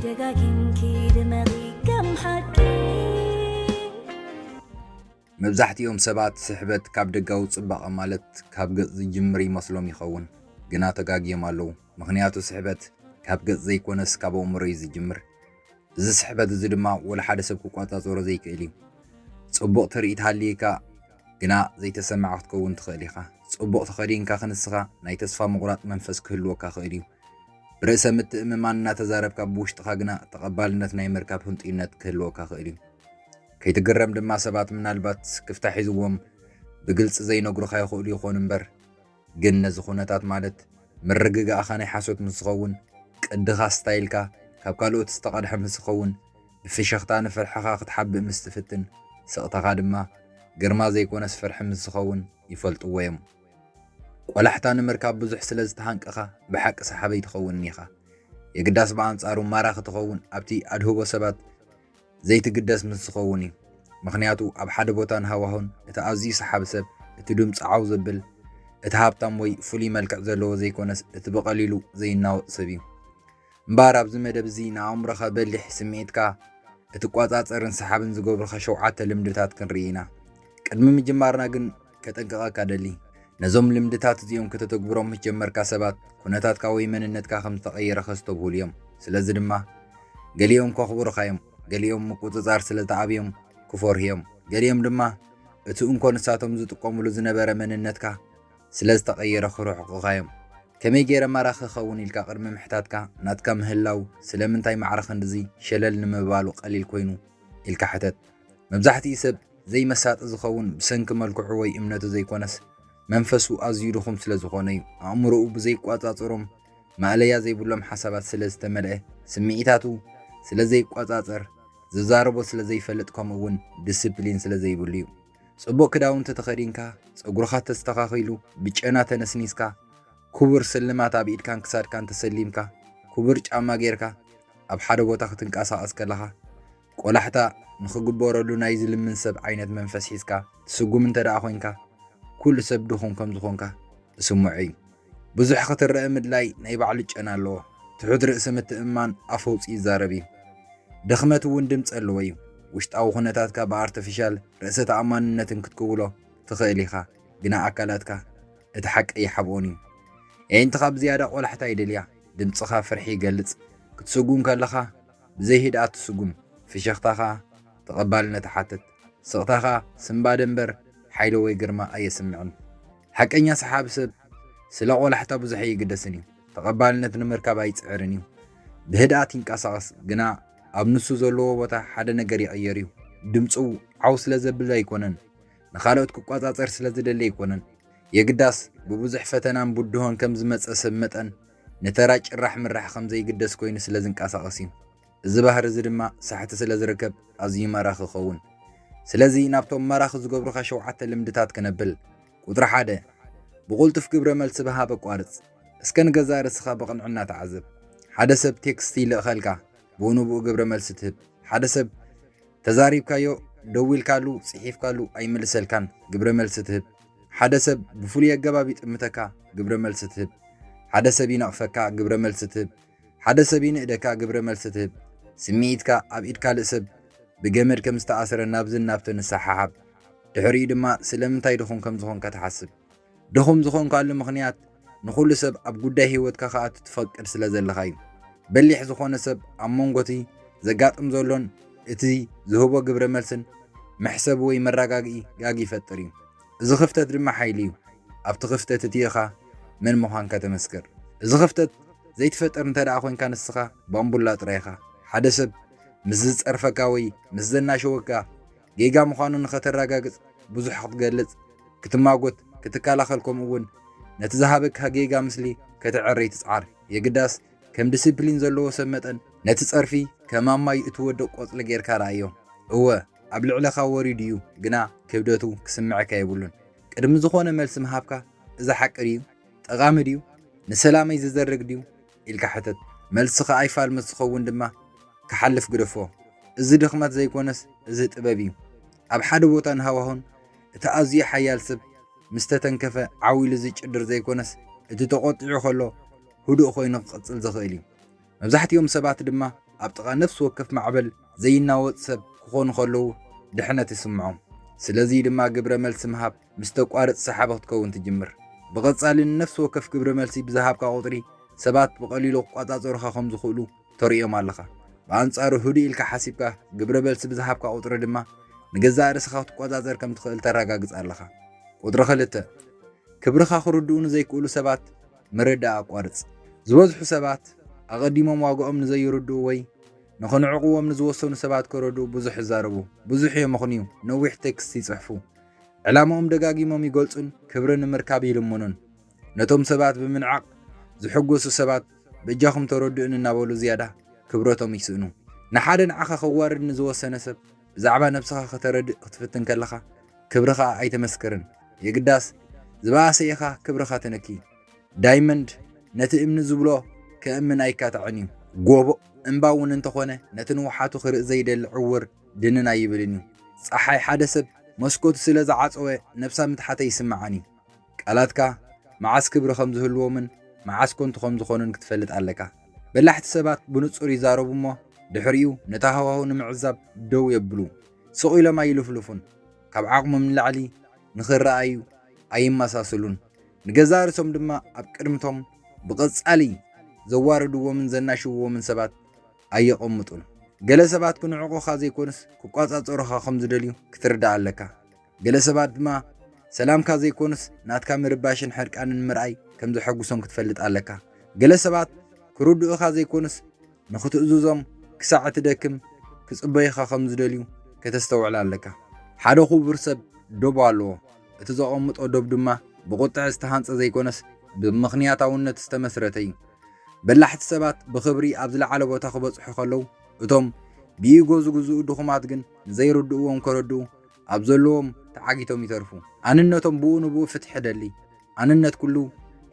ደጋጊምኪ ድመቒ ከም ሓቂ። መብዛሕትኦም ሰባት ስሕበት ካብ ደጋዊ ጽባቐ ማለት ካብ ገጽ ዝጅምር ይመስሎም ይኸውን፣ ግና ተጋግዮም ኣለዉ። ምኽንያቱ ስሕበት ካብ ገጽ ዘይኮነስ ካብ ኣእምሮ እዩ ዝጅምር። እዚ ስሕበት እዚ ድማ ወላ ሓደ ሰብ ክቋጻጸሮ ዘይክእል እዩ። ጽቡቕ ትርኢት ሃልይካ ግና ዘይተሰማዕ ክትከውን ትኽእል ኢኻ። ጽቡቕ ተኸዲንካ ክንስኻ ናይ ተስፋ ምቑራጥ መንፈስ ክህልወካ ክእል እዩ። ብርእሰ ምትእምማን እናተዛረብካ ብውሽጥኻ ግና ተቐባልነት ናይ ምርካብ ህንጡይነት ክህልወካ ክእል እዩ። ከይትግረም ድማ ሰባት ምናልባት ክፍታ ሒዝዎም ብግልጺ ዘይነግሩኻ ይኽእሉ ይኾኑ እምበር፣ ግን ነዚ ኩነታት ማለት ምርግጋእኻ ናይ ሓሶት ምስ ዝኸውን፣ ቅድኻ ስታይልካ ካብ ካልኦት ዝተቐድሐ ምስ ዝኸውን፣ ብፍሽኽታ ንፍርሕኻ ክትሓብእ ምስ ትፍትን፣ ስቕታኻ ድማ ግርማ ዘይኮነስ ፍርሒ ምስ ዝኸውን ይፈልጥዎ እዮም። ቆላሕታ ንምርካብ ብዙሕ ስለ ዝተሃንቀኻ ብሓቂ ሰሓበይ ትኸውን ኢኻ። የግዳስ ብኣንጻሩ ማራኺ ትኸውን ኣብቲ ኣድህቦ ሰባት ዘይትግደስ ምስ ዝኸውን እዩ። ምኽንያቱ ኣብ ሓደ ቦታን ሃዋሁን እቲ ኣዝዩ ሰሓቢ ሰብ፣ እቲ ድምጹ ዓው ዘብል፣ እቲ ሃብታም ወይ ፍሉይ መልክዕ ዘለዎ ዘይኮነስ እቲ ብቐሊሉ ዘይናወጽ ሰብ እዩ። እምበኣር ኣብዚ መደብ እዚ ንኣእምሮኻ በሊሕ፣ ስምዒትካ እትቆጻጸርን ሰሓብን ዝገብሩኻ ሸውዓተ ልምድታት ክንርኢ ኢና። ቅድሚ ምጅማርና ግን ከጠንቅቐካ ደሊ፣ ነዞም ልምድታት እዚኦም ከተተግብሮም ምስ ጀመርካ ሰባት ኩነታትካ ወይ መንነትካ ከም ዝተቐየረ ከስተብህሉ እዮም። ስለዚ ድማ ገሊኦም ከኽብሩኻ እዮም፣ ገሊኦም ምቁጽጻር ስለ ተኣብዮም ክፈርሁ እዮም፣ ገሊኦም ድማ እቲ እንኮ ንሳቶም ዝጥቀምሉ ዝነበረ መንነትካ ስለ ዝተቐየረ ክርሕቁኻ እዮም። ከመይ ገይረ ማራኺ ክኸውን ኢልካ ቅድሚ ምሕታትካ ናትካ ምህላው ስለምንታይ ማዕረ ክንድዚ ሸለል ንምባሉ ቀሊል ኮይኑ ኢልካ ሕተት። መብዛሕትኡ ሰብ ዘይመሳጢ ዝኸውን ብሰንኪ መልክዑ ወይ እምነቱ ዘይኮነስ መንፈሱ ኣዝዩ ድኹም ስለ ዝኾነ እዩ። ኣእምሮኡ ብዘይቋጻጸሮም ማእለያ ዘይብሎም ሓሳባት ስለ ዝተመልአ፣ ስምዒታቱ ስለ ዘይቋጻጸር፣ ዝዛረቦ ስለ ዘይፈልጥ፣ ከምኡ እውን ዲስፕሊን ስለ ዘይብሉ እዩ። ጽቡቕ ክዳውንቲ ተኸዲንካ፣ ጸጉርኻ ተስተኻኺሉ፣ ብጨና ተነስኒስካ፣ ክቡር ስልማት ኣብ ኢድካን ክሳድካን ተሰሊምካ፣ ክቡር ጫማ ጌርካ ኣብ ሓደ ቦታ ክትንቀሳቐስ ከለኻ፣ ቆላሕታ ንኽግበረሉ ናይ ዝልምን ሰብ ዓይነት መንፈስ ሒዝካ ትስጉም እንተ ደኣ ኾይንካ፣ ኩሉ ሰብ ድኹም ከም ዝኾንካ እስምዖ እዩ። ብዙሕ ክትረአ ምድላይ ናይ ባዕሉ ጨና ኣለዎ። ትሑት ርእሰ ምትእምማን ኣፍ ኣውጺኡ ይዛረብ እዩ። ድኽመት እውን ድምጺ ኣለዎ እዩ። ውሽጣዊ ኩነታትካ ብኣርተፊሻል ርእሰ ተኣማንነትን ክትክውሎ ትኽእል ኢኻ፣ ግና ኣካላትካ እቲ ሓቂ ኣይሓብኦን እዩ። የዒንትኻ ብዝያዳ ቆላሕታ ይደልያ፣ ድምጽኻ ፍርሒ ይገልጽ። ክትስጉም ከለኻ ብዘይ ህድኣት ትስጉም፣ ፍሽኽታኻ ተቐባልነት ይሓትት። ስቕታኻ ስንባደ እምበር ሓይሊ ወይ ግርማ ኣየስምዕን። ሓቀኛ ሰሓቢ ሰብ ስለ ቆላሕታ ብዙሕ ኣይግደስን እዩ። ተቐባልነት ንምርካብ ኣይጽዕርን እዩ። ብህድኣት ይንቀሳቐስ፣ ግና ኣብ ንሱ ዘለዎ ቦታ ሓደ ነገር ይቕየር እዩ። ድምጹ ዓው ስለ ዘብል ኣይኮነን፣ ንኻልኦት ክቆጻጸር ስለ ዝደሊ ኣይኮነን። የግዳስ ብብዙሕ ፈተናን ብድሆን ከም ዝመጸ ሰብ መጠን፣ ንተራ ጭራሕ ምራሕ ከም ዘይግደስ ኮይኑ ስለ ዝንቀሳቐስ እዩ። እዚ ባህሪ እዚ ድማ ሳሕቲ ስለ ዝርከብ ኣዝዩ ማራኺ ይኸውን። ስለዚ ናብቶም ማራኺ ዝገብሩኻ ሸውዓተ ልምድታት ክነብል። ቁጽሪ ሓደ፣ ብቕልጡፍ ግብረ መልሲ ምሃብ ኣቋርጽ። እስከ ንገዛእ ርእስኻ ብቕንዕና ተዓዘብ። ሓደ ሰብ ቴክስት ይልእኸልካ፣ ብኡ ንብኡ ግብረ መልሲ ትህብ። ሓደ ሰብ ተዛሪብካዮ፣ ደዊልካሉ፣ ጽሒፍካሉ ኣይምልሰልካን፣ ግብረ መልሲ ትህብ። ሓደ ሰብ ብፍሉይ ኣገባብ ይጥምተካ፣ ግብረ መልሲ ትህብ። ሓደ ሰብ ይነቕፈካ፣ ግብረ መልሲ ትህብ። ሓደ ሰብ ይንእደካ፣ ግብረ መልሲ ትህብ። ስምዒትካ ኣብ ኢድ ካልእ ሰብ ብገመድ ከም ዝተኣስረ ናብዝን ናብትን ንሰሓሓብ። ድሕሪኡ ድማ ስለምንታይ ድኹም ከም ዝኾንካ ትሓስብ። ድኹም ዝኾንካሉ ምኽንያት ንኹሉ ሰብ ኣብ ጉዳይ ህይወትካ ክኣቱ ትፈቅድ ስለ ዘለኻ እዩ። በሊሕ ዝኾነ ሰብ ኣብ መንጎ እቲ ዘጋጥም ዘሎን እቲ ዝህቦ ግብረ መልስን መሕሰቢ ወይ መረጋግኢ ጋግ ይፈጥር እዩ። እዚ ክፍተት ድማ ሓይሊ እዩ። ኣብቲ ክፍተት እቲ ኢኻ መን ምዃንካ ተመስክር። እዚ ክፍተት ዘይትፈጥር እንተ ደኣ ኮይንካ ንስኻ ባምቡላ ጥራይ ኢኻ። ሓደ ሰብ ምስ ዝጸርፈካ ወይ ምስ ዘናሸወካ ጌጋ ምዃኑ ንኸተረጋግጽ ብዙሕ ክትገልጽ፣ ክትማጎት፣ ክትከላኸል ከምኡ እውን ነቲ ዝሃበካ ጌጋ ምስሊ ከተዐርይ ትጽዓር። የግዳስ ከም ዲሲፕሊን ዘለዎ ሰብ መጠን ነቲ ጸርፊ ከም ኣብ ማይ እትወድቕ ቆጽሊ ጌርካ ረኣዮ። እወ ኣብ ልዕለኻ ወሪዱ እዩ፣ ግና ክብደቱ ክስምዐካ የብሉን። ቅድሚ ዝኾነ መልሲ ምሃብካ እዚ ሓቂ ድዩ? ጠቓሚ ድዩ? ንሰላመይ ዝዘርግ ድዩ? ኢልካ ሕተት። መልስኻ ኣይፋል ምስ ዝኸውን ድማ ክሓልፍ ግደፎ። እዚ ድኽመት ዘይኮነስ እዚ ጥበብ እዩ። ኣብ ሓደ ቦታን ሃዋሁን እቲ ኣዝዩ ሓያል ሰብ ምስ ተተንከፈ ዓው ኢሉ ዝጭድር ዘይኮነስ እቲ ተቖጢዑ ከሎ ህዱእ ኮይኑ ክቕጽል ዝኽእል እዩ። መብዛሕትኦም ሰባት ድማ ኣብ ጥቓ ነፍሲ ወከፍ ማዕበል ዘይናወጽ ሰብ ክኾኑ ከለዉ ድሕነት ይስምዖም። ስለዚ ድማ ግብረ መልሲ ምሃብ ምስ ተቋርጽ ሰሓቢ ክትከውን ትጅምር። ብቐጻሊ ንነፍሲ ወከፍ ግብረ መልሲ ብዝሃብካ ቁጽሪ ሰባት ብቐሊሉ ክቋጻጸሩኻ ከም ዝኽእሉ ተርእዮም ኣለኻ። ብኣንጻሩ ህዱእ ኢልካ ሓሲብካ ግብረ መልሲ ብዝሃብካ ቁጽሪ ድማ ንገዛእ ርእስኻ ክትቆጻጸር ከም ትኽእል ተረጋግጽ ኣለኻ። ቁጽሪ ክልተ፣ ክብርኻ ክርድኡ ንዘይክእሉ ሰባት ምርዳእ ኣቋርጽ። ዝበዝሑ ሰባት ኣቐዲሞም ዋጋኦም ንዘይርድኡ ወይ ንኽንዕቕዎም ንዝወሰኑ ሰባት ከረድኡ ብዙሕ ይዛረቡ፣ ብዙሕ የመኽንዩ፣ ነዊሕ ቴክስት ይጽሕፉ። ዕላማኦም ደጋጊሞም ይገልጹን ክብሪ ንምርካብ ይልምኑን። ነቶም ሰባት ብምንዓቕ ዝሕጎሱ ሰባት በጃኹም ተረድኡን እናበሉ ዝያዳ ክብረቶም ይስእኑ። ንሓደ ንዓኻ ከዋርድ ንዝወሰነ ሰብ ብዛዕባ ነብስኻ ከተረድእ ክትፍትን ከለኻ ክብርኻ ኣይተመስክርን። የግዳስ ዝበኣሰ ኢኻ ክብርኻ ትንኪ። ዳይመንድ ነቲ እምኒ ዝብሎ ከእምን ኣይካታዕን እዩ። ጎቦ እምባ እውን እንተኾነ ነቲ ንውሓቱ ክርኢ ዘይደሊ ዕውር ድንን ኣይብልን እዩ። ጸሓይ ሓደ ሰብ መስኮቱ ስለ ዝዓጸወ ነብሳ ምትሓተ ይስምዓን እዩ። ቃላትካ መዓስ ክብሪ ከም ዝህልዎምን መዓስ ኮንቱ ከም ዝኾኑን ክትፈልጥ ኣለካ። በላሕቲ ሰባት ብንጹር ይዛረቡ እሞ ድሕሪኡ ነቲ ሃዋሁ ንምዕዛብ ደው የብሉ። ስቕ ኢሎም ኣይልፍልፉን። ካብ ዓቕሞም ንላዕሊ ንኽረኣዩ ኣይመሳሰሉን። ንገዛእ ርእሶም ድማ ኣብ ቅድምቶም ብቐጻሊ ዘዋርድዎምን ዘናሽውዎምን ሰባት ኣየቐምጡን። ገለ ሰባት ክንዕቑኻ ዘይኮኑስ ክቋጻጸሩኻ ከም ዝደልዩ ክትርዳእ ኣለካ። ገለ ሰባት ድማ ሰላምካ ዘይኮኑስ ናትካ ምርባሽን ሕርቃንን ምርኣይ ከም ዘሐጉሶም ክትፈልጥ ኣለካ። ገለ ሰባት ክርድኡኻ ዘይኮኑስ ንኽትእዝዞም ክሳዕ እትደክም ክጽበዩኻ ከም ዝደልዩ ከተስተውዕል ኣለካ። ሓደ ክቡር ሰብ ዶብ ኣለዎ። እቲ ዘቐምጦ ዶብ ድማ ብቑጥዐ ዝተሃንጸ ዘይኮነስ ብምኽንያታውነት ዝተመስረተ እዩ። በላሕቲ ሰባት ብኽብሪ ኣብ ዝለዓለ ቦታ ክበጽሑ ከለዉ፣ እቶም ብኢጎ ዝግዝኡ ድኹማት ግን ንዘይርድእዎም ከረድኡ ኣብ ዘለዎም ተዓጊቶም ይተርፉ። ኣንነቶም ብኡ ንብኡ ፍትሒ ደሊ። ኣንነት ኩሉ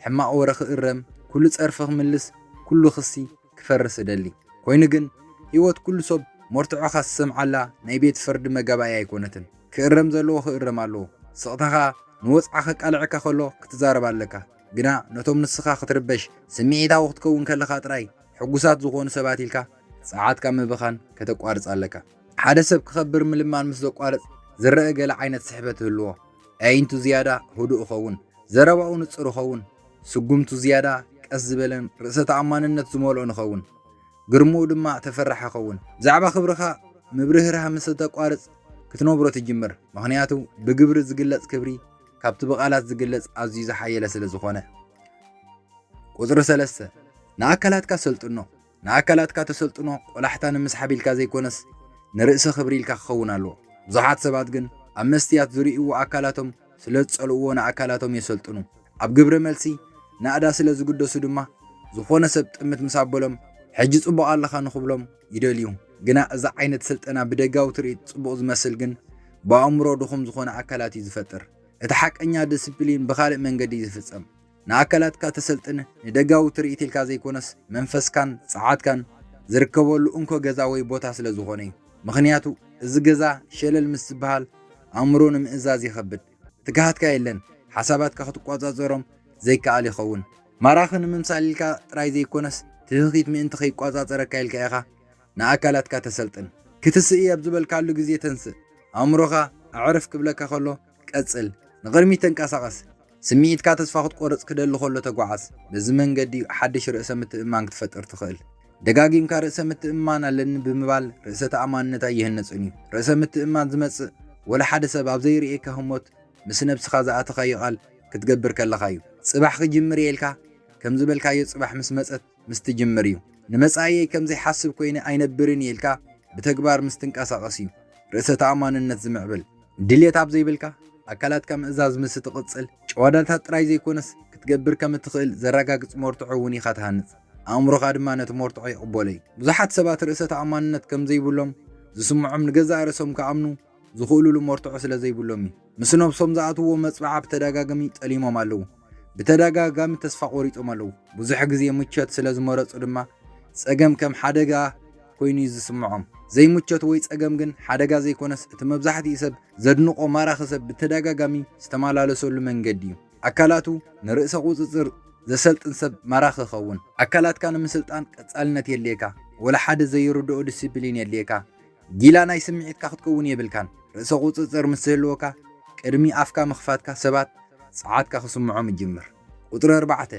ሕማቕ ወረ ክእረም፣ ኩሉ ጸርፊ ክምልስ፣ ኩሉ ክሲ ክፈርስ እደሊ። ኮይኑ ግን ህይወት ኩሉ ሰብ መርትዖኻ ዝሰምዓላ ናይ ቤት ፍርዲ መጋባእያ ኣይኮነትን። ክእረም ዘለዎ ክእረም ኣለዎ። ስቕታኻ ንወጽዓ ከቃልዐካ ከሎ ክትዛረብ ኣለካ። ግና ነቶም ንስኻ ክትርበሽ፣ ስምዒታዊ ክትከውን ከለኻ ጥራይ ሕጉሳት ዝኾኑ ሰባት ኢልካ ጸዓትካ ምብኻን ከተቋርጽ ኣለካ። ሓደ ሰብ ክኸብር ምልማን ምስ ዘቋርጽ ዝረአ ገለ ዓይነት ስሕበት ይህልዎ። ኣዒንቱ ዝያዳ ህዱእ ይኸውን። ዘረባኡ ንጹር ይኸውን። ስጉምቱ ዝያዳ ቀስ ዝበለን ርእሰ ተኣማንነት ዝመልኦን ይኸውን። ግርምኡ ድማ ተፈራሒ ይኸውን። ብዛዕባ ክብርኻ ምብርህራህ ምስ እተቋርጽ ክትነብሮ ትጅምር። ምኽንያቱ ብግብሪ ዝግለጽ ክብሪ ካብቲ ብቓላት ዝግለጽ ኣዝዩ ዝሓየለ ስለ ዝኾነ። ቁጽሪ ሰለስተ፣ ንኣካላትካ ሰልጥኖ። ንኣካላትካ ተሰልጥኖ ቆላሕታ ንምስሓብ ኢልካ ዘይኮነስ ንርእሰ ክብሪ ኢልካ ክኸውን ኣለዎ። ብዙሓት ሰባት ግን ኣብ መስትያት ዝርእይዎ ኣካላቶም ስለ ዝጸልእዎ ንኣካላቶም የሰልጥኑ። ኣብ ግብረ መልሲ ናእዳ ስለ ዝግደሱ ድማ ዝኾነ ሰብ ጥምት ምስ ኣበሎም ሕጂ ጽቡቕ ኣለኻ ንኽብሎም ይደልዩ። ግና እዚ ዓይነት ስልጠና ብደጋዊ ትርኢት ጽቡቕ ዝመስል ግን ብኣእምሮ ድኹም ዝኾነ ኣካላት እዩ ዝፈጥር። እቲ ሓቀኛ ዲስፕሊን ብኻልእ መንገዲ እዩ ዝፍጸም። ንኣካላትካ ተሰልጥን ንደጋዊ ትርኢት ኢልካ ዘይኮነስ መንፈስካን ጸዓትካን ዝርከበሉ እንኮ ገዛ ወይ ቦታ ስለ ዝኾነ እዩ። ምኽንያቱ እዚ ገዛ ሸለል ምስ ዝበሃል ኣእምሮ ንምእዛዝ ይኸብድ። ትግሃትካ የለን፣ ሓሳባትካ ክትቆጻጸሮም ዘይከኣል ይኸውን። ማራኺ ንምምሳል ኢልካ ጥራይ ዘይኮነስ ትህኺት ምእንቲ ከይቆጻጸረካ ኢልካ ኢኻ ንኣካላትካ ተሰልጥን። ክትስእ ኣብ ዝበልካሉ ግዜ ተንስእ። ኣእምሮኻ ኣዕርፍ ክብለካ ከሎ ቀጽል፣ ንቕድሚት ተንቀሳቐስ። ስምዒትካ ተስፋ ክትቆርጽ ክደሊ ከሎ ተጓዓዝ። በዚ መንገዲ ሓድሽ ርእሰ ምትእምማን ክትፈጥር ትኽእል። ደጋጊምካ ርእሰ ምትእምማን ኣለኒ ብምባል ርእሰ ተኣማንነት ኣይህነጽን እዩ። ርእሰ ምትእምማን ዝመጽእ ወላ ሓደ ሰብ ኣብ ዘይርእየካ ህሞት ምስ ነብስኻ ዝኣተኻዮ ቃል ክትገብር ከለኻ እዩ። ጽባሕ ክጅምር እየ ኢልካ ከም ዝበልካዮ ጽባሕ ምስ መጸት ምስ ትጅምር እዩ። ንመጻኢየይ ከም ዘይሓስብ ኮይነ ኣይነብርን እየ ኢልካ ብተግባር ምስ ትንቀሳቐስ እዩ ርእሰ ተኣማንነት ዝምዕብል። ድሌት ኣብ ዘይብልካ ኣካላትካ ምእዛዝ ምስ ትቕጽል ጨዋዳታት ጥራይ ዘይኮነስ ክትገብር ከም እትኽእል ዘረጋግጽ መርትዖ እውን ኢኻ ትሃንጽ። ኣእምሮኻ ድማ ነቲ መርትዖ ይቕበሎ እዩ። ብዙሓት ሰባት ርእሰ ተኣማንነት ከም ዘይብሎም ዝስምዖም ንገዛእ ርእሶም ክኣምኑ ዝኽእሉሉ መርትዖ ስለ ዘይብሎም እዩ። ምስ ነብሶም ዝኣትውዎ መጽብዓ ብተደጋጋሚ ጠሊሞም ኣለዉ። ብተደጋጋሚ ተስፋ ቆሪጾም ኣለዉ። ብዙሕ ግዜ ምቾት ስለ ዝመረጹ ድማ ጸገም ከም ሓደጋ ኮይኑ እዩ ዝስምዖም። ዘይምቾት ወይ ጸገም ግን ሓደጋ ዘይኮነስ እቲ መብዛሕትኡ ሰብ ዘድንቖ ማራኺ ሰብ ብተደጋጋሚ ዝተመላለሰሉ መንገዲ እዩ። ኣካላቱ ንርእሰ ቁጽጽር ዘሰልጥን ሰብ ማራኺ ይኸውን። ኣካላትካ ንምስልጣን ቀጻልነት የድልየካ። ወላ ሓደ ዘይርድኦ ዲሲፕሊን የድልየካ። ጊላ ናይ ስምዒትካ ክትከውን የብልካን። ርእሰ ቁጽጽር ምስ ዝህልወካ፣ ቅድሚ ኣፍካ ምኽፋትካ ሰባት ጸዓትካ ክስምዖም ይጅምር። ቁጽሪ ኣርባዕተ፣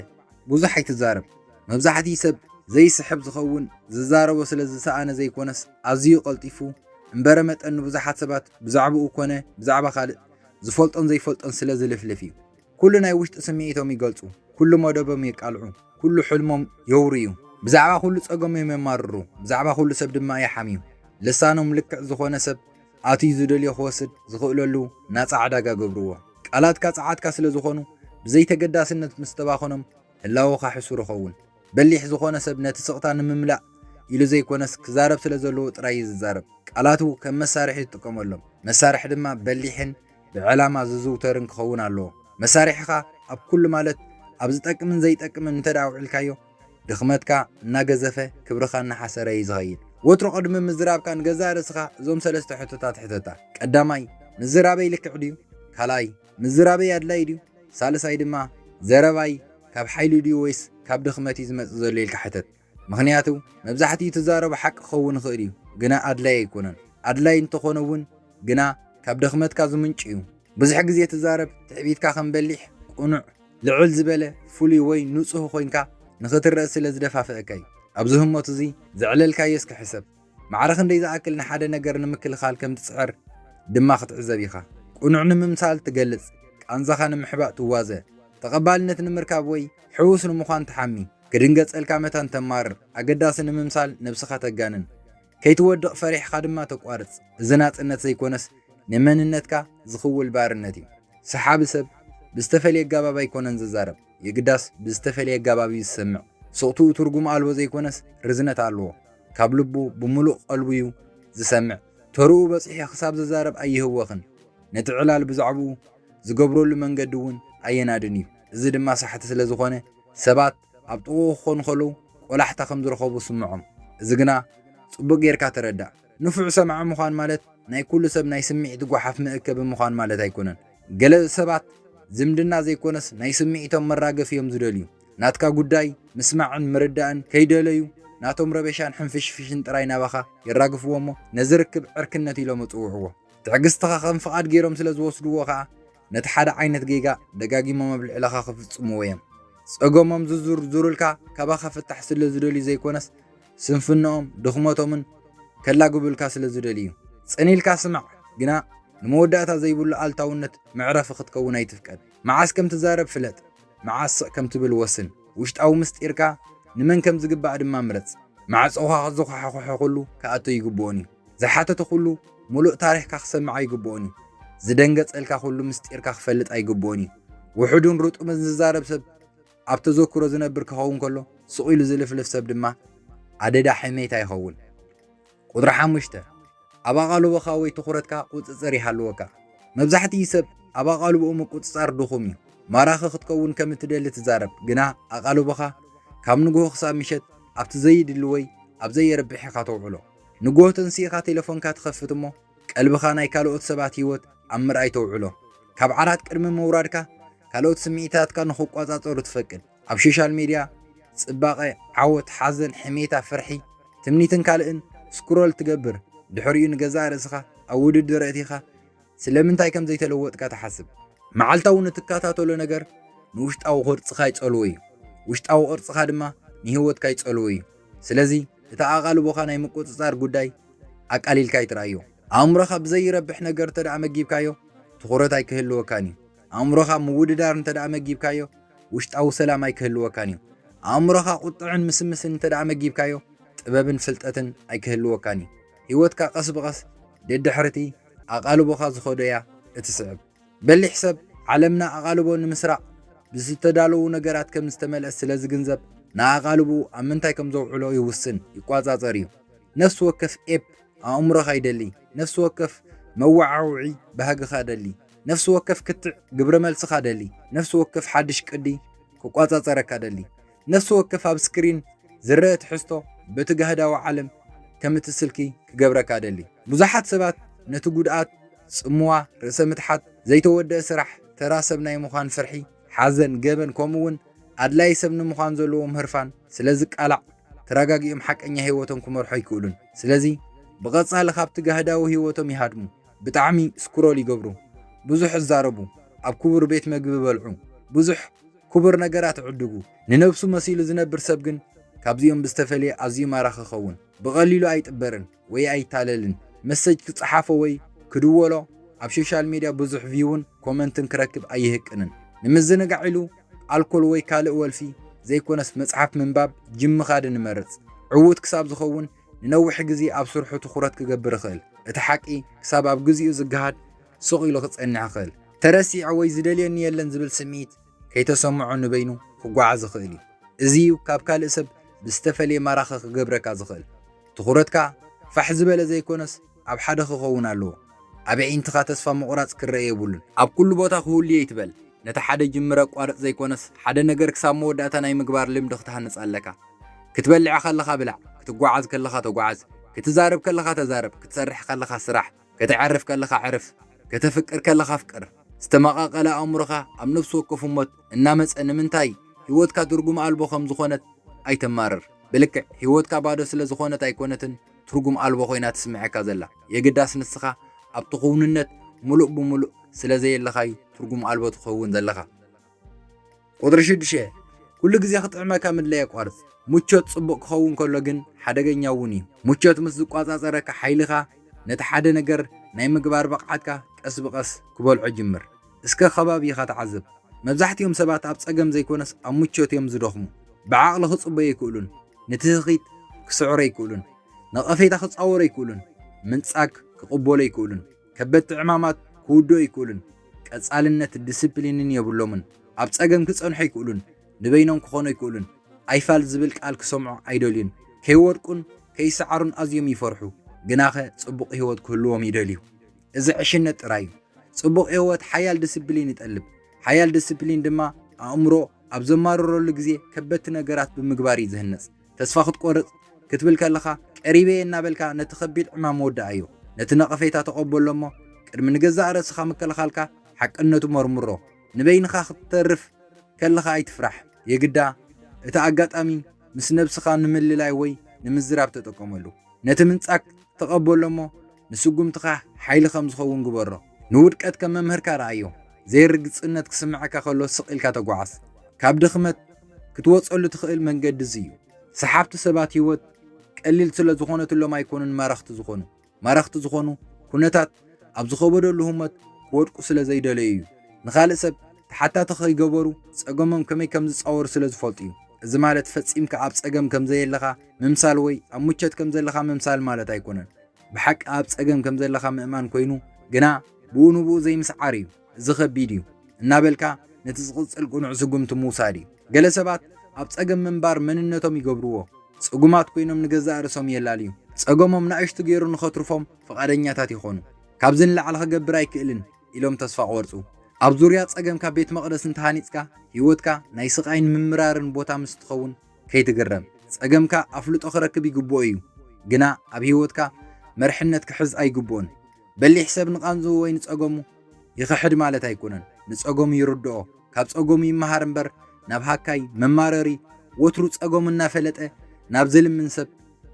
ብዙሕ ኣይትዛረብ። መብዛሕትኡ ሰብ ዘይስሕብ ዝኸውን ዝዛረቦ ስለ ዝሰኣነ ዘይኮነስ፣ ኣዝዩ ቀልጢፉ እምበረ መጠን ንብዙሓት ሰባት ብዛዕባኡ ኮነ ብዛዕባ ካልእ ዝፈልጦን ዘይፈልጦን ስለ ዝልፍልፍ እዩ። ኩሉ ናይ ውሽጢ ስምዒቶም ይገልጹ፣ ኩሉ መደቦም የቃልዑ፣ ኩሉ ሕልሞም የውርዩ። ብዛዕባ ኩሉ ጸገሞም የማርሩ፣ ብዛዕባ ኩሉ ሰብ ድማ ይሓምዩ። ልሳኖም ልክዕ ዝኾነ ሰብ ኣትዩ ዝደልዮ ክወስድ ዝኽእለሉ ናጻ ዕዳጋ ገብርዎ። ቃላትካ ጸዓትካ ስለ ዝኾኑ፣ ብዘይተገዳስነት ምስ ተባኸኖም ህላወኻ ሕሱር ይኸውን። በሊሕ ዝኾነ ሰብ ነቲ ስቕታ ንምምላእ ኢሉ ዘይኮነስ ክዛረብ ስለ ዘለዎ ጥራይ እዩ ዝዛረብ። ቃላቱ ከም መሳርሒ ይጥቀመሎም። መሳርሒ ድማ በሊሕን ብዕላማ ዝዝውተርን ክኸውን ኣለዎ። መሳርሒኻ ኣብ ኩሉ ማለት ኣብ ዝጠቅምን ዘይጠቅምን እንተ ደኣ ኣውዒልካዮ፣ ድኽመትካ እናገዘፈ ክብርኻ እናሓሰረ እዩ ዝኸይድ። ወትሩ ቅድሚ ምዝራብካ ንገዛእ ርእስኻ እዞም ሰለስተ ሕቶታት ሕተታ። ቀዳማይ፣ ምዝራበይ ልክዕ ድዩ? ካልኣይ፣ ምዝራበይ ኣድላዪ ድዩ? ሳልሳይ ድማ፣ ዘረባይ ካብ ሓይሊ ድዩ ወይስ ካብ ድኽመት እዩ ዝመጽእ ዘሎ ኢልካ ሕተት። ምኽንያቱ፣ መብዛሕትኡ ትዛረቦ ሓቂ ክኸውን ይኽእል እዩ፣ ግና ኣድላዪ ኣይኮነን። ኣድላዪ እንተኾነ እውን፣ ግና ካብ ድኽመትካ ዝምንጩ እዩ። ብዙሕ ግዜ ትዛረብ፣ ትዕቢትካ ከም በሊሕ፣ ቅኑዕ፣ ልዕል ዝበለ፣ ፍሉይ ወይ ንጹህ ኮይንካ ንኽትረእ ስለ ዝደፋፍአካ እዩ። ኣብዚ ህሞት እዚ ዘዕለልካዮ እስኪ ሕሰብ። ማዕረ ክንደይ ዝኣክል ንሓደ ነገር ንምክልኻል ከም ትጽዕር ድማ ክትዕዘብ ኢኻ። ቅኑዕ ንምምሳል ትገልጽ፣ ቃንዛኻ ንምሕባእ ትዋዘ፣ ተቐባልነት ንምርካብ ወይ ሕዉስ ንምዃን ትሓሚ። ክድንገጸልካ መታን ተማርር፣ ኣገዳሲ ንምምሳል ነብስኻ ተጋንን። ከይትወድቕ ፈሪሕኻ ድማ ተቋርጽ። እዚ ናጽነት ዘይኮነስ ንመንነትካ ዝኽውል ባርነት እዩ። ሰሓቢ ሰብ ብዝተፈልየ ኣገባብ ኣይኮነን ዝዛረብ፣ የግዳስ ብዝተፈልየ ኣገባብ እዩ ዝሰምዕ። ስቕትኡ ትርጉም ኣልቦ ዘይኮነስ ርዝነት ኣለዎ። ካብ ልቡ ብምሉእ ቀልቡ እዩ ዝሰምዕ። ተርኡ በጺሑ ክሳብ ዝዛረብ ኣይህወኽን። ነቲ ዕላል ብዛዕባኡ ዝገብረሉ መንገዲ እውን ኣየናድን እዩ። እዚ ድማ ሳሕቲ ስለ ዝኾነ ሰባት ኣብ ጥቕኡ ክኾኑ ከለዉ ቆላሕታ ከም ዝረኸቡ ስምዖም። እዚ ግና ጽቡቕ ጌርካ ተረዳእ። ንፉዕ ሰማዒ ምዃን ማለት ናይ ኩሉ ሰብ ናይ ስምዒት ጓሓፍ መእከቢ ምዃን ማለት ኣይኮነን። ገለ ሰባት ዝምድና ዘይኮነስ ናይ ስምዒቶም መራገፊ እዮም ዝደልዩ። ናትካ ጉዳይ ምስማዕን ምርዳእን ከይደለዩ ናቶም ረበሻን ሕንፍሽፍሽን ጥራይ ናባኻ የራግፍዎ እሞ ነዚ ርክብ ዕርክነት ኢሎም ይጽውዕዎ። ትዕግስትኻ ከም ፍቓድ ገይሮም ስለ ዝወስድዎ ኸኣ ነቲ ሓደ ዓይነት ጌጋ ደጋጊሞም ኣብ ልዕለኻ ክፍጽምዎ እዮም። ጸገሞም ዝዝርዝሩልካ ካባኻ ፍታሕ ስለ ዝደልዩ ዘይኮነስ ስንፍንኦም ድኽመቶምን ከላግቡልካ ስለ ዝደልዩ እዩ። ጽን ኢልካ ስማዕ፣ ግና ንመወዳእታ ዘይብሉ ኣልታውነት መዕረፊ ክትከውን ኣይትፍቀድ። መዓስ ከም ትዛረብ ፍለጥ፣ መዓስ ስቕ ከም ትብል ወስን። ውሽጣዊ ምስጢርካ ንመን ከም ዝግባእ ድማ ምረጽ። ማዕጾኻ ዝኳሓኹሐ ኩሉ ክኣቱ ኣይግብኦን እዩ። ዝሓተተ ኩሉ ምሉእ ታሪኽካ ክሰምዕ ኣይግብኦን እዩ። ዝደንገጸልካ ኩሉ ምስጢርካ ክፈልጥ ኣይግብኦን እዩ። ውሑዱን ርጡብን ዝዛረብ ሰብ ኣብ ተዘክሮ ዝነብር ክኸውን ከሎ፣ ስቕ ኢሉ ዝልፍልፍ ሰብ ድማ ኣደዳ ሕሜታ ይኸውን። ቁጽሪ ሓሙሽተ፣ ኣብ ኣቓልቦኻ ወይ ትኹረትካ ቁጽጽር ይሃልወካ። መብዛሕትኡ ሰብ ኣብ ኣቓልቦኡ ምቁጽጻር ድኹም እዩ። ማራኺ ክትከውን ከም እትደሊ ትዛረብ፣ ግና ኣቓልቦኻ ካብ ንግሆ ክሳብ ምሸት ኣብቲ ዘይድሊ ወይ ኣብ ዘየርብሕ ኢኻ ተውዕሎ። ንግሆ ተንሲእኻ ቴሌፎንካ ትኸፍት እሞ፣ ቀልብኻ ናይ ካልኦት ሰባት ህይወት ኣብ ምርኣይ ተውዕሎ። ካብ ዓራት ቅድሚ ምውራድካ፣ ካልኦት ስምዒታትካ ንኽቋጻጸሩ ትፈቅድ። ኣብ ሶሻል ሜድያ ጽባቐ፣ ዓወት፣ ሓዘን፣ ሕሜታ፣ ፍርሒ፣ ትምኒትን ካልእን ስክሮል ትገብር፣ ድሕሪኡ ንገዛእ ርእስኻ ኣብ ውድድር ኣእቲኻ ስለምንታይ ከም ዘይተለወጥካ ትሓስብ። መዓልታዊ ንትከታተሎ ነገር ንውሽጣዊ ቅርጽኻ ይጸልዎ እዩ፣ ውሽጣዊ ቅርጽኻ ድማ ንህይወትካ ይጸልዎ እዩ። ስለዚ እቲ ኣቓልቦኻ ናይ ምቁጽጻር ጉዳይ ኣቃሊልካ ኣይትርኣዮ። ኣእምሮኻ ብዘይረብሕ ነገር እንተ ደኣ መጊብካዮ፣ ትኹረት ኣይክህልወካን እዩ። ኣእምሮኻ ምውድዳር እንተ ደኣ መጊብካዮ፣ ውሽጣዊ ሰላም ኣይክህልወካን እዩ። ኣእምሮኻ ቁጥዕን ምስምስን እንተ ደኣ መጊብካዮ፣ ጥበብን ፍልጠትን ኣይክህልወካን እዩ። ህይወትካ ቀስ ብቐስ ደድሕርቲ ኣቓልቦኻ ዝኸዶ እያ እትስዕብ። በሊሕ ሰብ ዓለምና ኣቓልቦ ንምስራቕ ብዝተዳለዉ ነገራት ከም ዝተመልአት ስለ ዝግንዘብ፣ ንኣቓልቦኡ ኣብ ምንታይ ከም ዘውዕሎ ይውስን፣ ይቋጻጸር እዩ። ነፍሲ ወከፍ ኤፕ ኣእምሮኻ ይደሊ። ነፍሲ ወከፍ መወዓውዒ ባህግኻ ደሊ። ነፍሲ ወከፍ ክትዕ ግብረ መልስኻ ደሊ። ነፍሲ ወከፍ ሓድሽ ቅዲ ክቋጻጸረካ ደሊ። ነፍሲ ወከፍ ኣብ ስክሪን ዝረአ ትሕዝቶ በቲ ጋህዳዊ ዓለም ከም እቲ ስልኪ ክገብረካ ደሊ። ብዙሓት ሰባት ነቲ ጉድኣት፣ ጽምዋ፣ ርእሰ ምትሓት፣ ዘይተወደአ ስራሕ፣ ተራ ሰብ ናይ ምዃን ፍርሒ፣ ሓዘን፣ ገበን፣ ከምኡ እውን ኣድላዪ ሰብ ንምዃን ዘለዎም ህርፋን ስለ ዝቃላዕ ተረጋጊኦም ሓቀኛ ህይወቶም ክመርሑ ኣይክእሉን። ስለዚ ብቐጻሊ ካብቲ ጋህዳዊ ህይወቶም ይሃድሙ። ብጣዕሚ ስክሮል ይገብሩ፣ ብዙሕ ይዛረቡ፣ ኣብ ክቡር ቤት መግቢ ይበልዑ፣ ብዙሕ ክቡር ነገራት ይዕድጉ። ንነብሱ መሲሉ ዝነብር ሰብ ግን ካብዚኦም ብዝተፈለየ ኣዝዩ ማራኺ ይኸውን። ብቐሊሉ ኣይጥበርን ወይ ኣይታለልን። መሰጅ ክጸሓፎ ወይ ክድወሎ ኣብ ሶሻል ሜድያ ብዙሕ ቪውን ኮመንትን ክረክብ ኣይህቅንን። ንምዝንጋዕ ኢሉ ኣልኮል ወይ ካልእ ወልፊ ዘይኮነስ መጽሓፍ ምንባብ ጅም ምኻድ ንመርጽ። ዕዉት ክሳብ ዝኸውን ንነዊሕ ግዜ ኣብ ስርሑ ትኹረት ክገብር ይኽእል። እቲ ሓቂ ክሳብ ኣብ ግዚኡ ዝገሃድ ስቕ ኢሉ ክጸንሕ ይኽእል። ተረሲዐ ወይ ዝደልየኒ የለን ዝብል ስምዒት ከይተሰምዖ ንበይኑ ክጓዓዝ ይኽእል እዩ። እዚ እዩ ካብ ካልእ ሰብ ብዝተፈለየ ማራኺ ክገብረካ ዝኽእል። ትኹረትካ ፋሕ ዝበለ ዘይኮነስ ኣብ ሓደ ክኸውን ኣለዎ። ኣብ ኣዒንትኻ ተስፋ ምቑራጽ ክረአ የብሉን። ኣብ ኩሉ ቦታ ክህሉ እየ ኣይትበል። ነቲ ሓደ ጅምር ኣቋርጽ ዘይኮነስ ሓደ ነገር ክሳብ መወዳእታ ናይ ምግባር ልምዲ ክትሃንጽ ኣለካ። ክትበልዕ ከለኻ ብላዕ፣ ክትጓዓዝ ከለኻ ተጓዓዝ፣ ክትዛረብ ከለኻ ተዛረብ፣ ክትሰርሕ ከለኻ ስራሕ፣ ከተዕርፍ ከለኻ ዕርፍ፣ ከተፍቅር ከለኻ ኣፍቅር። ዝተመቓቐለ ኣእምሮኻ ኣብ ነፍሲ ወከፍ ህሞት እናመጸ ንምንታይ ህይወትካ ትርጉም ኣልቦ ከም ዝኾነት ኣይተማርር። ብልክዕ ህይወትካ ባዶ ስለ ዝኾነት ኣይኮነትን ትርጉም ኣልቦ ኮይና ትስምዐካ ዘላ። የግዳስ ንስኻ ኣብቲ ክውንነት ምሉእ ብምሉእ ስለ ዘየለኻዩ ትርጉም ኣልቦ ትኸውን ዘለኻ። ቁጽሪ ሽዱሽተ፣ ኩሉ ግዜ ክጥዕመካ ምድላይ ኣቋርጽ። ምቾት ጽቡቕ ክኸውን ከሎ ግን ሓደገኛ እውን እዩ። ምቾት ምስ ዝቋጻጸረካ ሓይልኻ ነቲ ሓደ ነገር ናይ ምግባር ብቕዓትካ ቀስ ብቐስ ክበልዖ ይጅምር። እስከ ከባቢኻ ተዓዘብ። መብዛሕትኦም ሰባት ኣብ ጸገም ዘይኮነስ ኣብ ምቾት እዮም ዝደኽሙ። ብዓቕሊ ክጽበዩ ኣይክእሉን። ንትህኺት ክስዕሩ ኣይክእሉን። ነቐፌታ ክጻወሩ ኣይክእሉን። ምንጻግ ክቕበሉ ኣይክእሉን። ከበድቲ ዕማማት ክውድኡ ኣይክእሉን። ቀጻልነት ዲስፕሊንን የብሎምን። ኣብ ጸገም ክጸንሑ ኣይክእሉን። ንበይኖም ክኾኑ ኣይክእሉን። ኣይፋል ዝብል ቃል ክሰምዑ ኣይደልዩን። ከይወድቁን ከይሰዓሩን ኣዝዮም ይፈርሑ። ግናኸ ጽቡቕ ህይወት ክህልዎም ይደልዩ። እዚ ዕሽነት ጥራይ እዩ። ጽቡቕ ህይወት ሓያል ዲስፕሊን ይጠልብ። ሓያል ዲስፕሊን ድማ ኣእምሮ ኣብ ዘማርረሉ ግዜ ከበድቲ ነገራት ብምግባር እዩ ዝህነጽ። ተስፋ ክትቆርጽ ክትብል ከለኻ ቀሪበ እየ እናበልካ ነቲ ከቢድ ዕማም ወድኣዮ። ነቲ ነቐፌታ ተቐበሎ እሞ ቅድሚ ንገዛእ ርእስኻ ምክልኻልካ ሓቅነቱ መርምሮ። ንበይንኻ ክትተርፍ ከለኻ ኣይትፍራሕ። የግዳ እቲ ኣጋጣሚ ምስ ነብስኻ ንምልላይ ወይ ንምዝራብ ተጠቀመሉ። ነቲ ምንጻግ ተቐበሎ እሞ ንስጉምትኻ ሓይሊ ከም ዝኸውን ግበሮ። ንውድቀት ከም መምህርካ ረኣዮ። ዘይርግጽነት ክስምዓካ ከሎ ስቕ ኢልካ ተጓዓዝ። ካብ ድኽመት ክትወጸሉ ትኽእል መንገዲ እዚ እዩ። ሰሓብቲ ሰባት ህይወት ቀሊል ስለ ዝኾነትሎም ኣይኮኑን ማረኽቲ ዝኾኑ። ማረኽቲ ዝኾኑ ኩነታት ኣብ ዝኸበደሉ ህሞት ክወድቁ ስለ ዘይደለዩ እዩ። ንኻልእ ሰብ ተሓታቲ ከይገበሩ ጸገሞም ከመይ ከም ዝጻወሩ ስለ ዝፈልጡ እዩ። እዚ ማለት ፈጺምካ ኣብ ጸገም ከም ዘየለኻ ምምሳል ወይ ኣብ ምቾት ከም ዘለኻ ምምሳል ማለት ኣይኮነን። ብሓቂ ኣብ ጸገም ከም ዘለኻ ምእማን ኮይኑ ግና ብኡ ንብኡ ዘይምስዓር እዩ። እዚ ከቢድ እዩ እናበልካ ነቲ ዝቕጽል ቅኑዕ ስጉምቲ ምውሳድ እዩ። ገለ ሰባት ኣብ ጸገም ምንባር መንነቶም ይገብርዎ። ጽጉማት ኮይኖም ንገዛእ ርእሶም የላልዩ። ጸገሞም ንኣሽቱ ገይሩ ንኸትርፎም ፍቓደኛታት ይኾኑ። ካብዚ ንላዕሊ ክገብር ኣይክእልን ኢሎም ተስፋ ቆርጹ። ኣብ ዙርያ ጸገምካ ቤት መቕደስ እንተሃኒጽካ ህይወትካ ናይ ስቓይን ምምራርን ቦታ ምስ ትኸውን ከይትግረም። ጸገምካ ኣፍልጦ ክረክብ ይግብኦ እዩ፣ ግና ኣብ ህይወትካ መርሕነት ክሕዝ ኣይግብኦን። በሊሕ ሰብ ንቓንዝኡ ወይ ንጸገሙ ይኽሕድ ማለት ኣይኮነን። ንጸገሙ ይርድኦ፣ ካብ ጸገሙ ይመሃር እምበር ናብ ሃካይ፣ መማረሪ፣ ወትሩ ጸገሙ እናፈለጠ ናብ ዝልምን ሰብ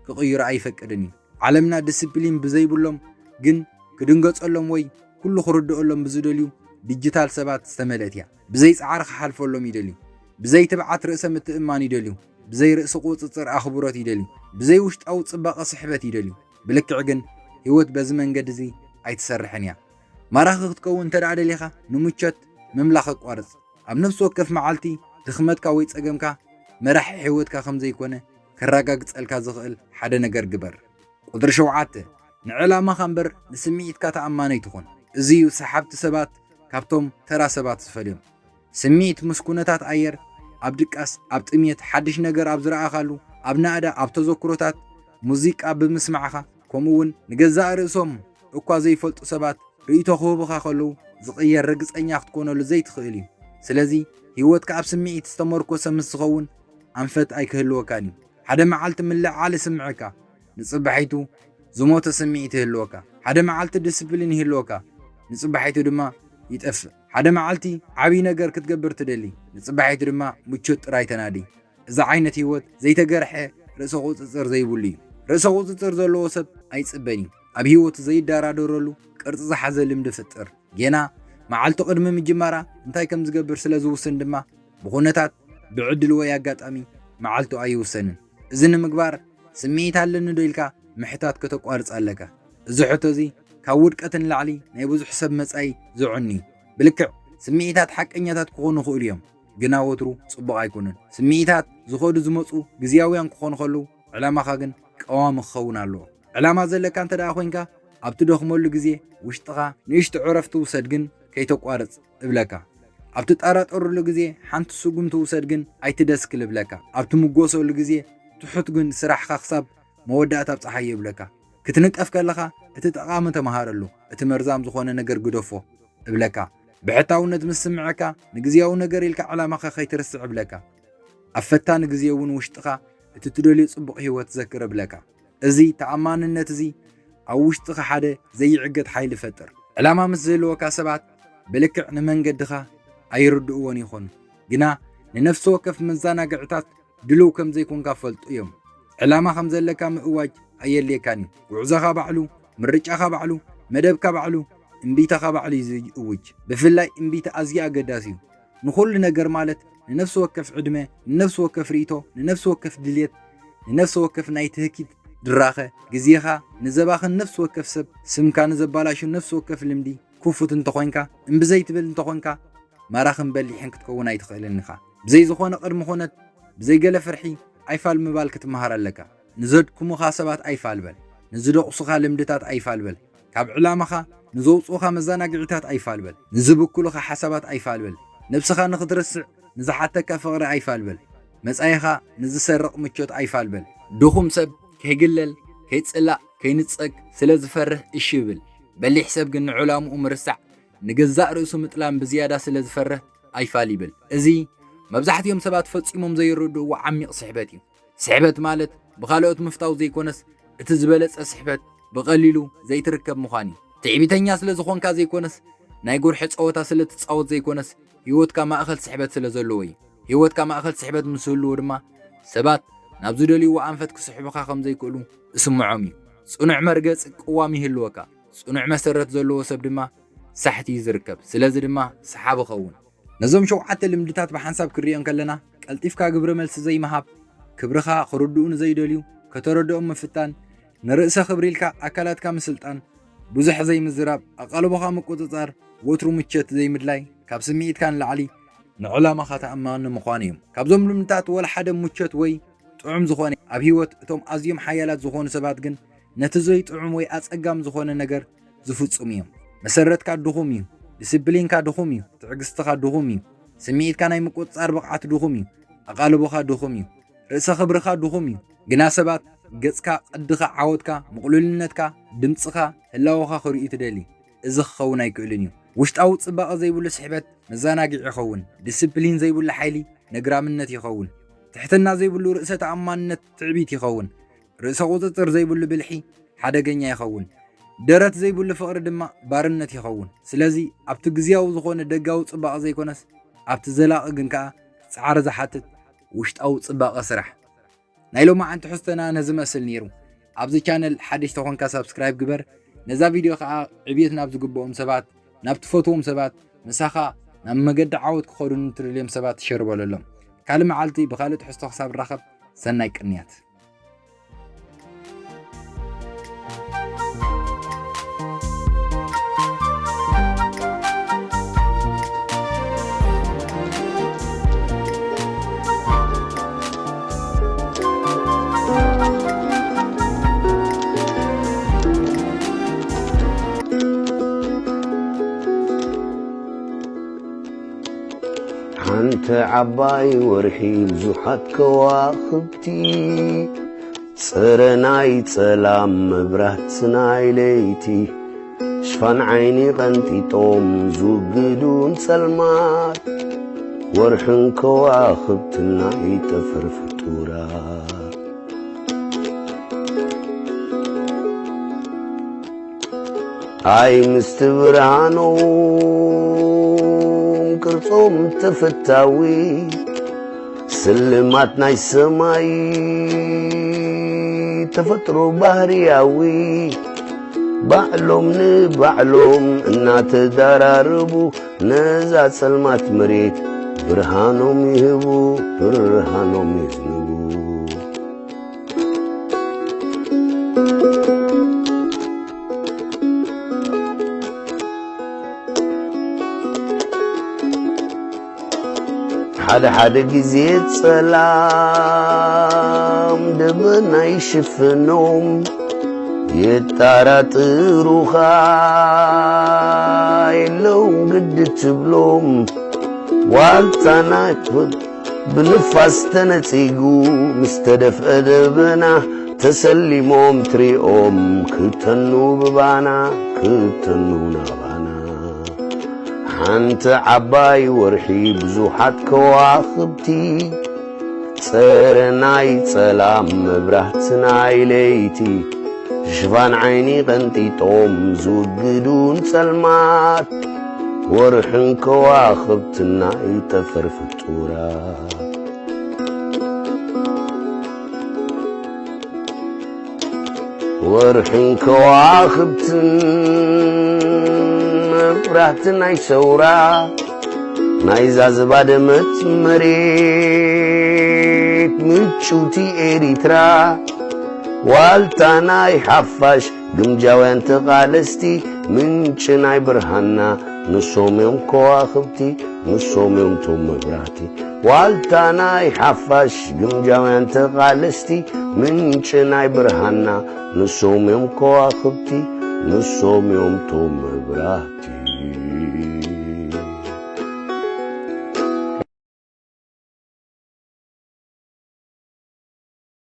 ክቕይሮ ኣይፈቅድን እዩ። ዓለምና ዲስፕሊን ብዘይብሎም ግን ክድንገጸሎም ወይ ኩሉ ክርድኦሎም ብዝደልዩ ዲጂታል ሰባት ዝተመልአት እያ። ብዘይ ጻዕሪ ክሓልፈሎም ይደልዩ። ብዘይ ትብዓት ርእሰ ምትእምማን ይደልዩ። ብዘይ ርእሲ ቁጽጽር ኣኽብሮት ይደልዩ። ብዘይ ውሽጣዊ ጽባቐ ስሕበት ይደልዩ። ብልክዕ ግን ህይወት በዚ መንገዲ እዚ ኣይትሰርሕን እያ። ማራኺ ክትከውን እንተ ደኣ ደሊኻ ንምቾት ምምላኽ ኣቋርጽ። ኣብ ነፍሲ ወከፍ መዓልቲ ድኽመትካ ወይ ጸገምካ መራሒ ህይወትካ ከም ዘይኮነ ከረጋግጸልካ ዝኽእል ሓደ ነገር ግበር። ቁጽሪ ሸውዓተ፣ ንዕላማኻ እምበር ንስምዒትካ ተኣማኒ ኣይትኹን። እዚ እዩ ሰሓብቲ ሰባት ካብቶም ተራ ሰባት ዝፈልዮም። ስምዒት ምስ ኩነታት ኣየር፣ ኣብ ድቃስ፣ ኣብ ጥምየት፣ ሓድሽ ነገር ኣብ ዝረኣኻሉ፣ ኣብ ናእዳ፣ ኣብ ተዘክሮታት፣ ሙዚቃ ብምስማዕኻ፣ ከምኡ እውን ንገዛእ ርእሶም እኳ ዘይፈልጡ ሰባት ርእይቶ ክህቡኻ ከለዉ ዝቕየር ርግጸኛ ክትኮነሉ ዘይትኽእል እዩ። ስለዚ ህይወትካ ኣብ ስምዒት ዝተመርኮሰ ምስ ዝኸውን ኣንፈት ኣይክህልወካን እዩ። ሓደ መዓልቲ ምልዕዓል ይስምዐካ፣ ንጽባሒቱ ዝሞተ ስምዒት ይህልወካ። ሓደ መዓልቲ ዲስፕሊን ይህልወካ፣ ንጽባሒቱ ድማ ይጠፍእ። ሓደ መዓልቲ ዓብዪ ነገር ክትገብር ትደሊ፣ ንጽባሒቱ ድማ ምቾት ጥራይ ተናዲ። እዚ ዓይነት ህይወት ዘይተገርሐ ርእሰ ቁጽጽር ዘይብሉ እዩ። ርእሰ ቁጽጽር ዘለዎ ሰብ ኣይጽበን እዩ። ኣብ ህይወቱ ዘይደራደረሉ ቅርጺ ዝሓዘ ልምዲ ፍጥር። ጌና መዓልቱ ቅድሚ ምጅማራ እንታይ ከም ዝገብር ስለ ዝውስን ድማ ብኹነታት፣ ብዕድል ወይ ኣጋጣሚ መዓልቱ ኣይውሰንን። እዚ ንምግባር ስምዒት ኣለኒ ዶ ኢልካ ምሕታት ከተቋርጽ ኣለካ። እዚ ሕቶ እዚ ካብ ውድቀት ንላዕሊ ናይ ብዙሕ ሰብ መጻኢ ዘዕኑ እዩ። ብልክዕ ስምዒታት ሓቀኛታት ክኾኑ ይኽእሉ እዮም፣ ግና ወትሩ ጽቡቕ ኣይኮኑን። ስምዒታት ዝኸዱ ዝመጹ ግዝያውያን ክኾኑ ከለዉ ዕላማኻ ግን ቀዋሚ ክኸውን ኣለዎ። ዕላማ ዘለካ እንተ ደኣ ኮይንካ ኣብ ትደኽመሉ ግዜ ውሽጥኻ ንእሽቶ ዕረፍቲ ውሰድ ግን ከይተቋርጽ እብለካ። ኣብ ትጠራጠረሉ ግዜ ሓንቲ ስጉምቲ ውሰድ ግን ኣይትደስክል እብለካ። ኣብ ትምጎሰሉ ግዜ ትሑት ግን ስራሕኻ ክሳብ መወዳእታ ኣብጽሓዮ እብለካ። ክትንቀፍ ከለኻ እቲ ጠቓሚ ተመሃረሉ፣ እቲ መርዛም ዝኾነ ነገር ግደፎ እብለካ። ብሕታውነት ምስ ስምዐካ ንግዝያዊ ነገር ኢልካ ዕላማኻ ከይትርስዕ እብለካ። ኣብ ፈታኒ ግዜ እውን ውሽጥኻ እቲ ትደልዮ ጽቡቕ ህይወት ዘክር እብለካ። እዚ ተኣማንነት እዚ ኣብ ውሽጥኻ ሓደ ዘይዕገት ሓይሊ ፈጥር። ዕላማ ምስ ዘለወካ ሰባት ብልክዕ ንመንገድኻ ኣይርድእዎን ይኾኑ፣ ግና ንነፍሲ ወከፍ መዘናግዕታት ድሉው ከም ዘይኮንካ ፈልጡ እዮም። ዕላማ ከም ዘለካ ምእዋጅ ኣየድልየካን እዩ። ጉዕዞኻ ባዕሉ፣ ምርጫኻ ባዕሉ፣ መደብካ ባዕሉ፣ እምቢታኻ ባዕሉ እዩ ዝእውጅ። ብፍላይ እምቢታ ኣዝዩ ኣገዳሲ እዩ። ንኹሉ ነገር ማለት ንነፍሲ ወከፍ ዕድመ፣ ንነፍሲ ወከፍ ርእይቶ፣ ንነፍሲ ወከፍ ድልየት፣ ንነፍሲ ወከፍ ናይ ትህኪት ድራኸ፣ ግዜኻ ንዘባኽን ነፍሲ ወከፍ ሰብ፣ ስምካ ንዘባላሹ ነፍሲ ወከፍ ልምዲ፣ ክፉት እንተኾይንካ፣ እምቢ ዘይትብል እንተኾንካ፣ ማራኽን በሊሕን ክትከውን ኣይትኽእልን ኢኻ። ብዘይ ዝኾነ ቅድመ ኩነት፣ ብዘይ ገለ ፍርሒ፣ ኣይፋል ምባል ክትመሃር ኣለካ። ንዘድክሙኻ ሰባት ኣይፋል በል። ንዝደቑሱኻ ልምድታት ኣይፋል በል። ካብ ዕላማኻ ንዘውጽኡኻ መዘናግዒታት ኣይፋል በል። ንዝብክሉኻ ሓሳባት ኣይፋል በል። ነብስኻ ንኽትርስዕ ንዝሓተካ ፍቕሪ ኣይፋል በል። መጻኢኻ ንዝሰርቕ ምቾት ኣይፋል በል። ድኹም ሰብ ከይግለል፣ ከይጽላእ፣ ከይንጸግ ስለ ዝፈርህ እሺ ይብል። በሊሕ ሰብ ግን ንዕላምኡ ምርሳዕ፣ ንገዛእ ርእሱ ምጥላም ብዝያዳ ስለ ዝፈርህ ኣይፋል ይብል። እዚ መብዛሕትኦም ሰባት ፈጺሞም ዘይርድእዎ ዓሚቕ ስሕበት እዩ። ስሕበት ማለት ብኻልኦት ምፍታው ዘይኮነስ፣ እቲ ዝበለጸ ስሕበት ብቐሊሉ ዘይትርከብ ምዃን እዩ። ትዕቢተኛ ስለ ዝኾንካ ዘይኮነስ፣ ናይ ጎርሒ ጸወታ ስለ ትጻወት ዘይኮነስ፣ ህይወትካ ማእከል ስሕበት ስለ ዘለዎ እዩ። ህይወትካ ማእከል ስሕበት ምስ ዝህልዎ ድማ፣ ሰባት ናብ ዝደልይዎ ኣንፈት ክስሕቡኻ ከም ዘይክእሉ እስምዖም እዩ። ጽኑዕ መርገጽ ቅዋም ይህልወካ። ጽኑዕ መሰረት ዘለዎ ሰብ ድማ ሳሕቲ እዩ ዝርከብ። ስለዚ ድማ ሰሓቢ ኸውን። ነዞም ሸውዓተ ልምድታት ብሓንሳብ ክንሪኦ እንከለና፣ ቀልጢፍካ ግብረ መልሲ ዘይምሃብ፣ ክብርኻ ክርድኡ ንዘይደልዩ ከተረድኦም ምፍታን፣ ንርእሰ ክብሪ ኢልካ ኣካላትካ ምስልጣን፣ ብዙሕ ዘይምዝራብ፣ ኣቓልቦኻ ምቁጽጻር፣ ወትሩ ምቸት ዘይምድላይ፣ ካብ ስምዒትካ ንላዕሊ ንዕላማኻ ተኣማኒ ምዃን እዮም። ካብዞም ልምድታት ወላ ሓደ ምቸት ወይ ጥዑም ዝኾነ ኣብ ህይወት እቶም ኣዝዮም ሓያላት ዝኾኑ ሰባት ግን ነቲ ዘይጥዑም ወይ ኣጸጋሚ ዝኾነ ነገር ዝፍጽሙ እዮም። መሰረትካ ድኹም እዩ፣ ዲስፕሊንካ ድኹም እዩ፣ ትዕግስትኻ ድኹም እዩ፣ ስምዒትካ ናይ ምቁጽጻር ብቕዓት ድኹም እዩ፣ ኣቓልቦኻ ድኹም እዩ፣ ርእሰ ክብርኻ ድኹም እዩ። ግና ሰባት ገጽካ፣ ቅድኻ፣ ዓወትካ፣ ምቕሉልነትካ፣ ድምጽኻ፣ ህላወኻ ክርእዩ ትደሊ። እዚ ክኸውን ኣይክእልን እዩ። ውሽጣዊ ጽባቐ ዘይብሉ ስሕበት መዘናግዒ ይኸውን። ዲስፕሊን ዘይብሉ ሓይሊ ነግራምነት ይኸውን። ትሕትና ዘይብሉ ርእሰ ተኣማንነት ትዕቢት ይኸውን። ርእሰ ቁጽጽር ዘይብሉ ብልሒ ሓደገኛ ይኸውን። ደረት ዘይብሉ ፍቕሪ ድማ ባርነት ይኸውን። ስለዚ ኣብቲ ግዝያዊ ዝኾነ ደጋዊ ጽባቐ ዘይኮነስ ኣብቲ ዘላቒ ግን ከኣ ጻዕሪ ዝሓትት ውሽጣዊ ጽባቐ ስራሕ። ናይ ሎማዓንቲ ትሕዝቶና ነዚ መስል ነይሩ። ኣብዚ ቻነል ሓድሽ ተኾንካ ሳብስክራይብ ግበር። ነዛ ቪድዮ ከኣ ዕብየት ናብ ዝግብኦም ሰባት፣ ናብ ትፈትዎም ሰባት፣ ምሳኻ ናብ መገዲ ዓወት ክኸዱ ንትደልዮም ሰባት ሸር በለሎም። ካልእ መዓልቲ ብኻልእ ትሕዝቶ ክሳብ ንራኸብ ሰናይ ቅንያት። ሓንቲ ዓባይ ወርሒ ብዙሓት ከዋኽብቲ፣ ጽረ ናይ ጸላም መብራት ናይ ለይቲ፣ ሽፋን ዓይኒ ቀንጢጦም ዝውግዱ ንጸልማት፣ ወርሕን ከዋኽብትን ናይ ጠፈር ፍጡራት። ኣይ ምስቲ ብርሃኖም ቅርጾም ተፈታዊ፣ ስልማት ናይ ሰማይ ተፈጥሮ ባህርያዊ፣ ባዕሎም ንባዕሎም እናተዳራረቡ፣ ነዛ ጸልማት መሬት ብርሃኖም ይህቡ፣ ብርሃኖም የዝንቡ። ሓደ ሓደ ግዜ ጸላም ደበና ይሽፍኖም፣ የጣራጥሩኻ የለውን ግዲ ትብሎም። ዋልታ ናይ ብንፋስ ተነጺጉ ምስ ተደፍአ ደበና፣ ተሰሊሞም ትሪኦም ክተኑ ብባና፣ ክተኑ ናባና። ሓንቲ ዓባይ ወርሒ ብዙሓት ከዋኽብቲ፣ ጸረ ናይ ጸላም መብራህቲ ናይ ለይቲ፣ ሽፋን ዓይኒ ቀንጢጦም ዝውግዱን ጸልማት፣ ወርሕን ከዋኽብትን ናይ ጠፈር ፍጡራት። ወርሕን ከዋኽብትን መብራህቲ ናይ ሰውራ፣ ናይዛ ዝባደመት መሬት ምጭውቲ ኤሪትራ፣ ዋልታ ናይ ሓፋሽ ግምጃውያን ተቓለስቲ፣ ምንጪ ናይ ብርሃንና ንሶም እዮም ከዋኽብቲ፣ ንሶም እዮም ቶም መብራህቲ። ዋልታ ናይ ሓፋሽ ግምጃውያን ተቓለስቲ፣ ምንጪ ናይ ብርሃንና ንሶም እዮም ከዋኽብቲ፣ ንሶም እዮም ቶም መብራህቲ።